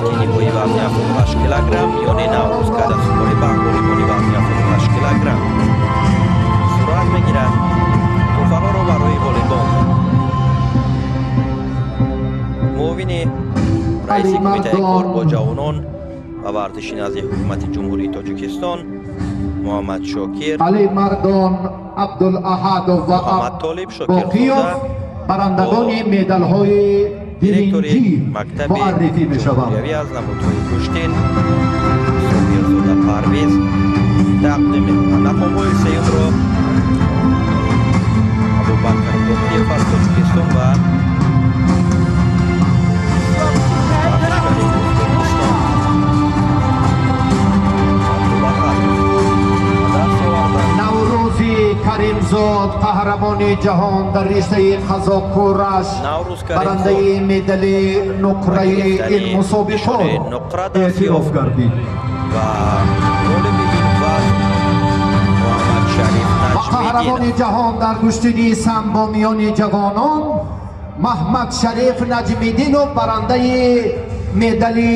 Рақобати ниҳоии вазни 78 килограмм миёни Наврӯз Кадасупори ба ғолибони вазни 78 килограмм сурат мегирад. Тӯҳфаҳоро барои ғолибон муовини раиси кумитаи кор бо ҷавонон ва варзиши назди ҳукумати Ҷумҳурии Тоҷикистон Муҳаммад Шокир Алимардон Абдулаҳадов ва Муҳаммадтолиб Шокирзода барандагони медалҳои директори биринҷӣ мактаби муаррифӣ мешаванд. ҷумҳуриявӣ аз намудҳои гӯштин Собирзода Парвиз тақдим мекунанд. Мақомҳои сеюмро Абубакр Боқиев аз Тоҷикистон ва варзишгари Ӯзбекистон Абдулаҳад ба даст оварданд. Наврӯзи Каримзод, қаҳрамони ҷаҳон дар риштаи қазоқкураш, Наврӯз барандаи Каримзод медали нуқраи ин гирифтани мусобиқот нишони нуқра даст эътироф ёфт гардид. Ва ғолиби ин вазн Муҳаммад Шариф Ва қаҳрамони Наҷмиддинов. ҷаҳон дар гӯштини самбо миёни ҷавонон Маҳмад Шариф Наҷмиддинов барандаи медали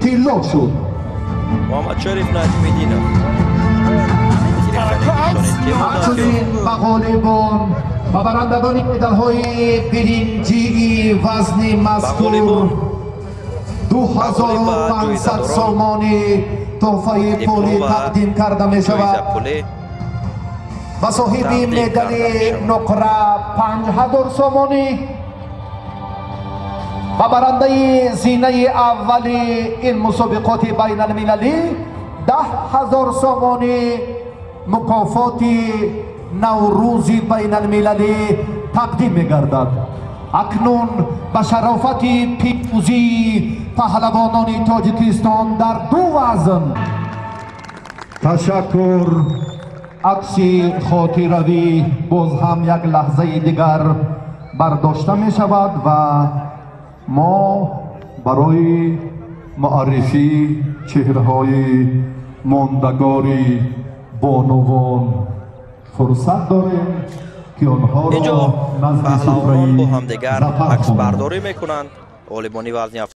тилло шуд. Муҳаммад Шариф Наҷмиддинов гирифтани нишони тилло даст Ҳамчунин ёфт. Ба ғолибон ва барандагони медалҳои биринҷии вазни мазкур ғолибон 2500 ҷоизадорон сомонӣ тӯҳфаи диплом пулӣ ва тақдим карда мешавад ҷоизапулӣ ва соҳиби тақдим медали карда мешавад. нуқра 5000 сомонӣ ва барандаи зинаи аввали ин мусобиқоти байналмилалӣ 10 000 сомонӣ мукофоти Наврӯзи байналмилалӣ тақдим мегардад. Акнун ба шарофати пирӯзии паҳлавонони Тоҷикистон дар ду вазн ташаккур, акси хотиравӣ боз ҳам як лаҳзаи дигар бардошта мешавад ва мо барои муаррифии чеҳраҳои мондагори бонувон фурсат дорем, ки онҳоро Инҷо назди паҳлавонон суфраи бо ҳамдигар зафар хонанд. Аксбардорӣ мекунанд. Ғолибони вазни